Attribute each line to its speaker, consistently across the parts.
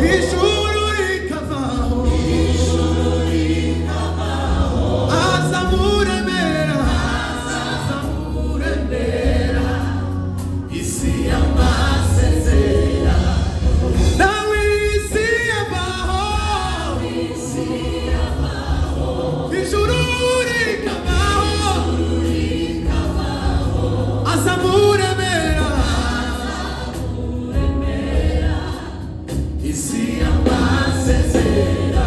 Speaker 1: Ijuru rikavaho, aza muremera, aza muremera isi y'amasezera. Nawe isi yabaho, ijuru rikabaho, aza muremera isi y'amasezera.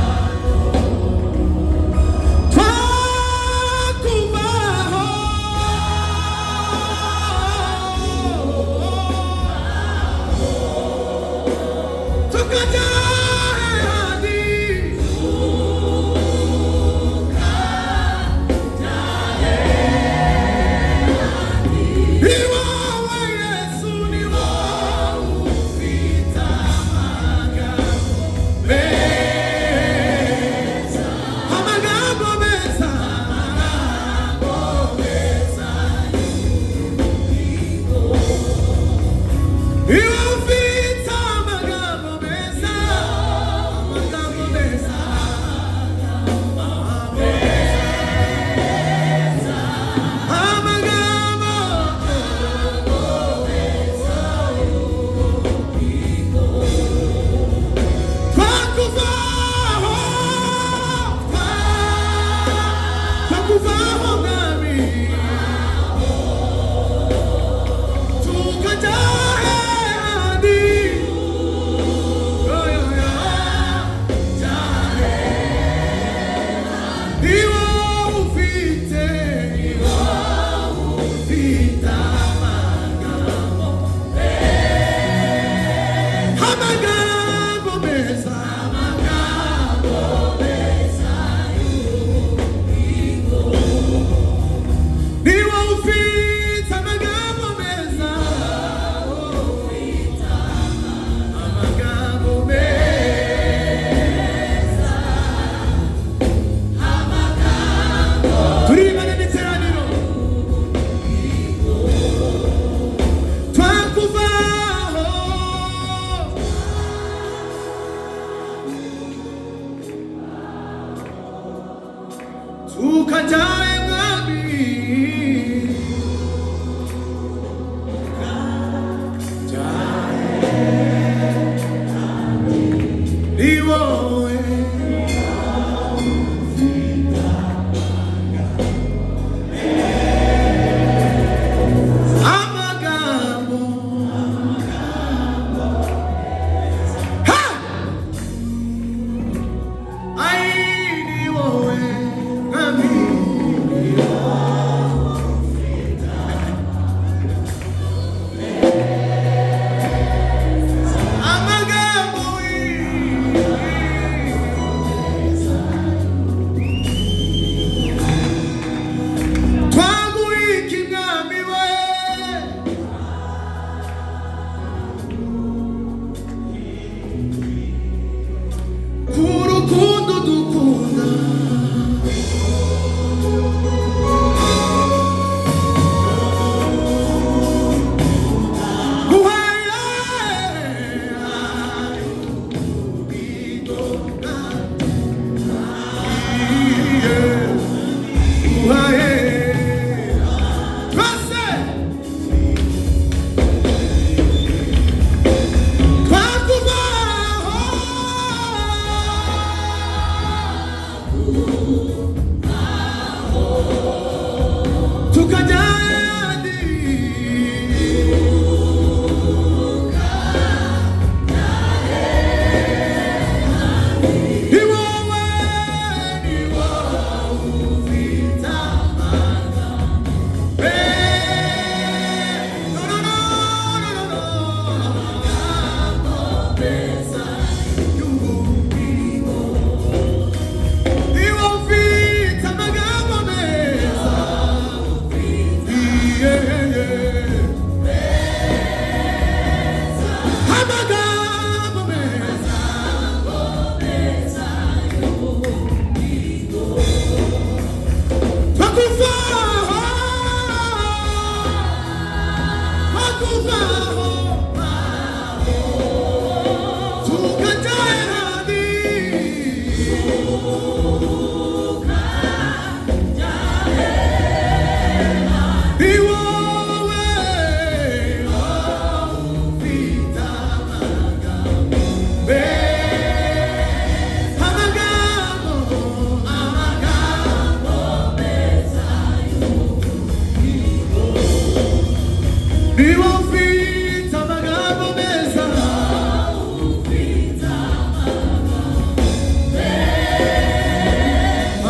Speaker 1: Twakubaho, tukajya ahandi. Ni wowe Yesu, ni wowe ufite amagambo meza, amagambo meza, amagambo meza. Ni wowe ufite amagambo meza, amagambo meza, amagambo twakuvaho, twakuvaho mwami, tukajya ahandi. Ni wowe ufite, ni wowe ufite amagambo amagambo meza, amagambo meza. Ni wowe ufite amagambo meza, amagambo meza. Turibane n'iteraniro. Twakuvaho, tukajya mwami, ni wowe amagambo. Ha! Ai, ni wowe mwami, ni wowe. Amagambo. meza, amagambo, amagambo meza. Niba ufite amagambo meza,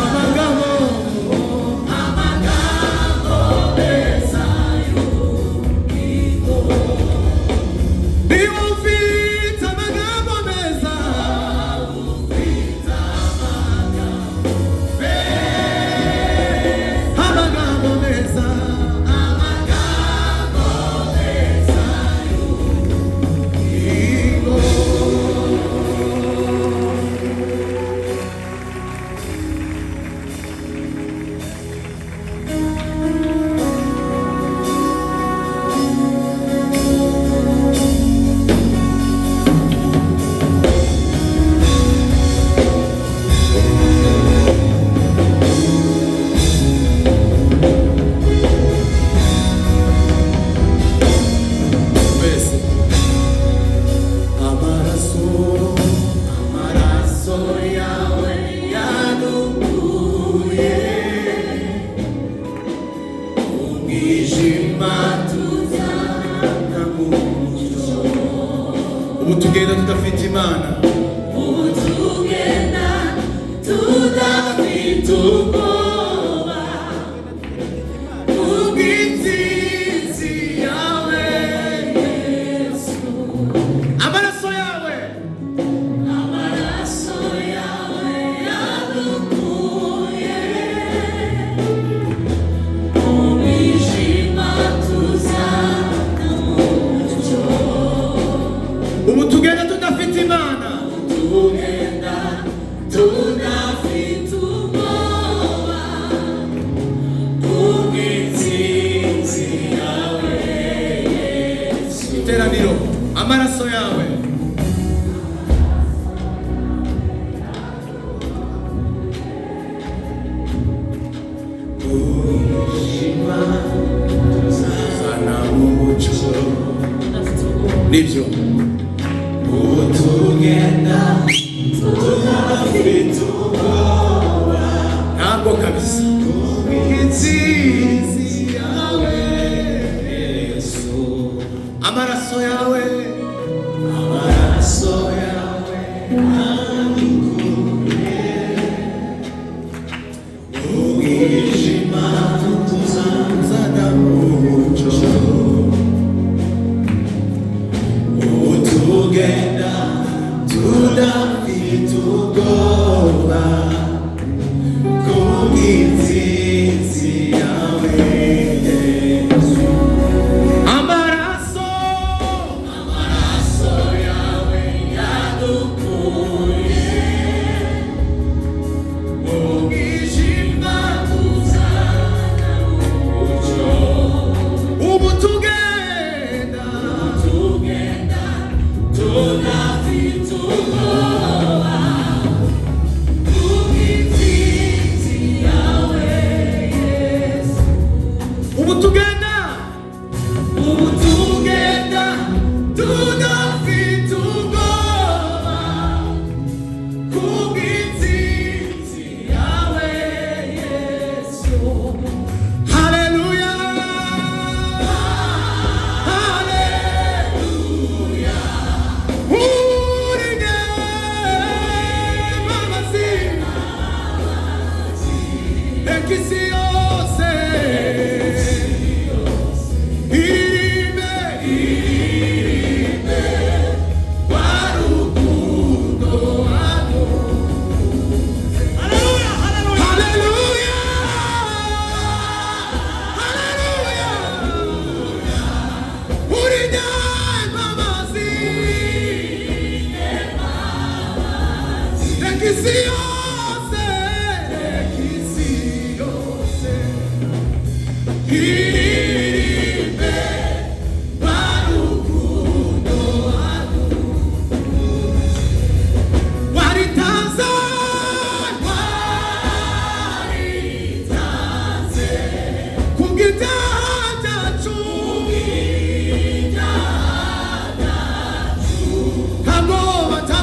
Speaker 1: amagambo, amagambo meza. Niba ufite amagambo meza, amagambo meza, amagambo meza y'ubugingo. Twese amaraso, amaraso yawe yadukuye umwijima tuzana mu mucyo. Ubu tugenda tudafite Imana.
Speaker 2: Ubu tugenda tudafite ubwoba
Speaker 1: Kubw'intsinzi yawe Yesu, amaraso yawe,
Speaker 2: amaraso yawe yadukuye umwijima tuzana mu mucyo.
Speaker 1: Ubu tugenda tudafite Imana.
Speaker 2: Tugenda tudafite ubwoba kubw'intsinzi yawe Yesu.
Speaker 1: Iteraniro, amaraso yawe. Umwijima tuzana mu mucyo. Nibyo, ubu tugenda tudafite ubwoba, ntabwo kabisa, intsinzi yawe Yesu, amaraso yawe, amaraso yawe adukuye umwijima tuzana mu mucyo. Ubu tugenda tudafite ubwoba kubw'intsinzi yawe Yesu, amaraso,
Speaker 2: Amaraso yawe yadukuye
Speaker 1: umwijima
Speaker 2: tuzana mu mucyo.
Speaker 1: Ubu tugenda,
Speaker 2: tugenda tudafite ubwoba kubw'intsinzi yawe Yesu.
Speaker 1: Ubu tugenda, ubu tugenda tudafite ubwoba kubw'intsinzi yawe
Speaker 2: Yesu.
Speaker 1: Haleluya, haleluya, uri imbabazi, reka isi yose iririmbe, iririmbe rwa rukundo wadukunze.
Speaker 3: Haleluya, haleluya.
Speaker 1: Haleluya, haleluya, uri imbabazi, reka isi yose, reka isi yose iririmbe rwa rukundo wadukunze. Waritanze, waritanze kubw'ibyaha byacu, ntabwo bata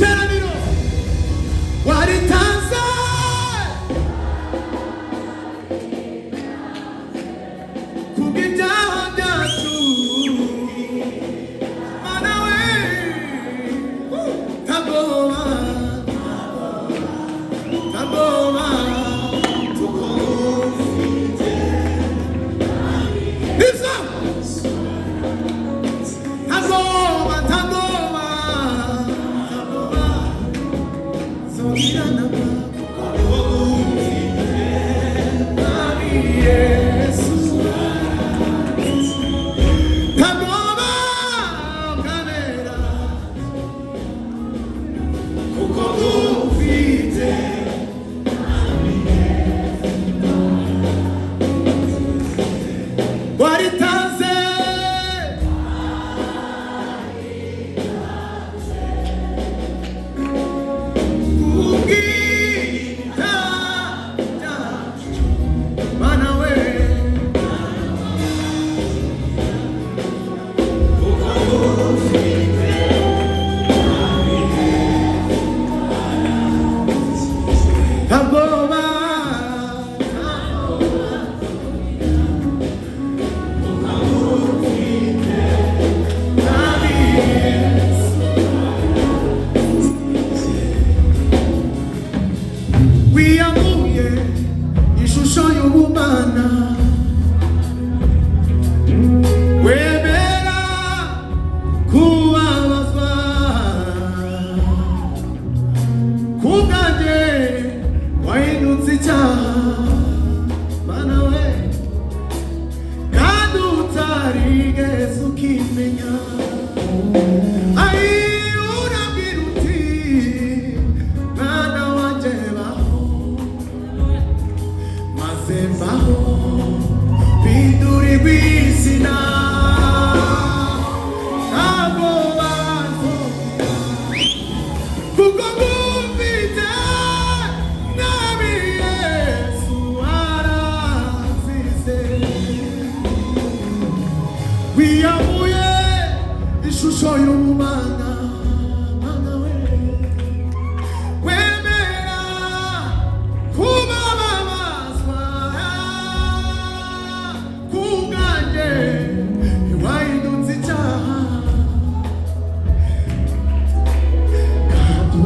Speaker 1: Iteraniro waritanze kubw'ibyaha byacu Mana we ntabwoba ntabwoba tukufite nibyo ntabwoba ntabwoba ntabwoba zongera kuko ufite Mwami Yesu ntabwoba kamera kuko ufite waritanze kubw'ibyaha byacu Mana we ntabwoba wiyamuye ishusho y'ubumana wemera kubabazwa kubwanjye wahindutse icyaha mana we kandi utarigeze ukimenya ayi urabwira uti mwana wanjye baho maze mbaho bindurirwa izina ntabwo bazongera kuko ngufite Mwami Yesu aranzize wiyamuye ishusho y'ubumana mana we wemera kubabazwa kubwanjye ntiwahindutse icyaha kandi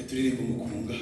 Speaker 1: Reka turirimbe umukunga.